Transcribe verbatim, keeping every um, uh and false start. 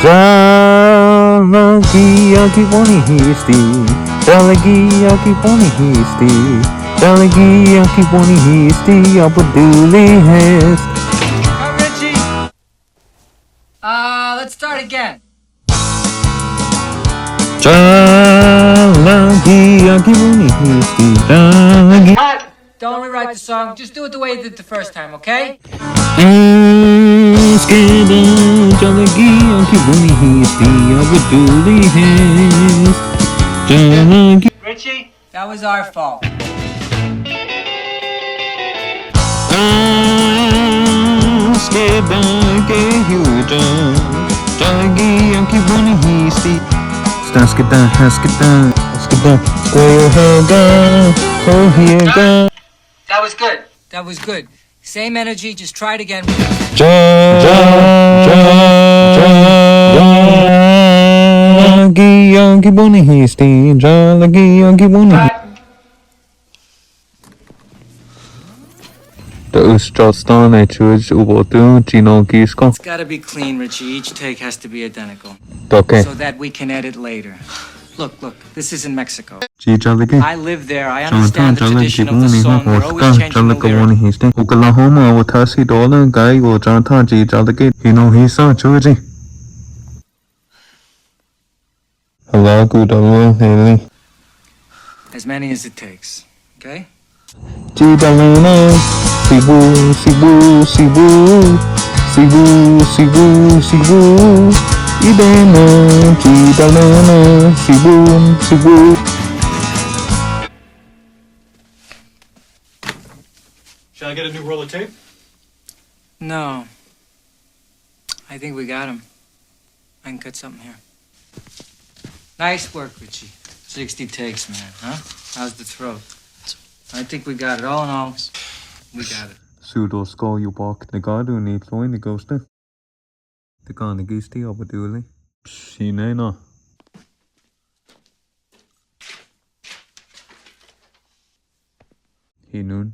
Chalagi aki boni histi, chalagi aki boni histi, chalagi aki boni histi, abduli hest. Come, Richie. Uh, let's start again. Chalagi aki boni histi, chalagi. Cut! Don't rewrite the song. Just do it the way you did the first time, okay? Eskeda, chalagi aki boni histi, abduli hest. Chalagi. Richie, that was our fault. Eskeda ke yuta, chalagi aki boni histi. Eskeda, eskeda, eskeda, koyo hega, koyo hega. That was good. That was good. Same energy, just try it again. Chalagi aki boni histi, chalagi aki boni. Të ust chalstan e chuj ubotu, chino kisko. It's gotta be clean, Richie. Each take has to be identical. Okay. So that we can edit later. Look, look, this isn't Mexico. Chi chalagi. I live there. I understand the tradition of the song. They're always changing the lyrics. Oklahoma, Watasi Dola, Gai, Wajanta, chi chalagi. Hino hisa, chuji. Halagu dalua heli. As many as it takes, okay? Chi daluna, sibu, sibu, sibu, sibu, sibu, sibu. Idena, chi daluna, sibu, sibu. Shall I get a new roll of tape? No. I think we got him. I can cut something here. Nice work, Richie. Sixty takes, man, huh? How's the throat? I think we got it. All in all, we got it. Sudo sko yubak nagadu ni tloi ni gosta. Te kan ni gisti abaduli. Sinena. Hinun.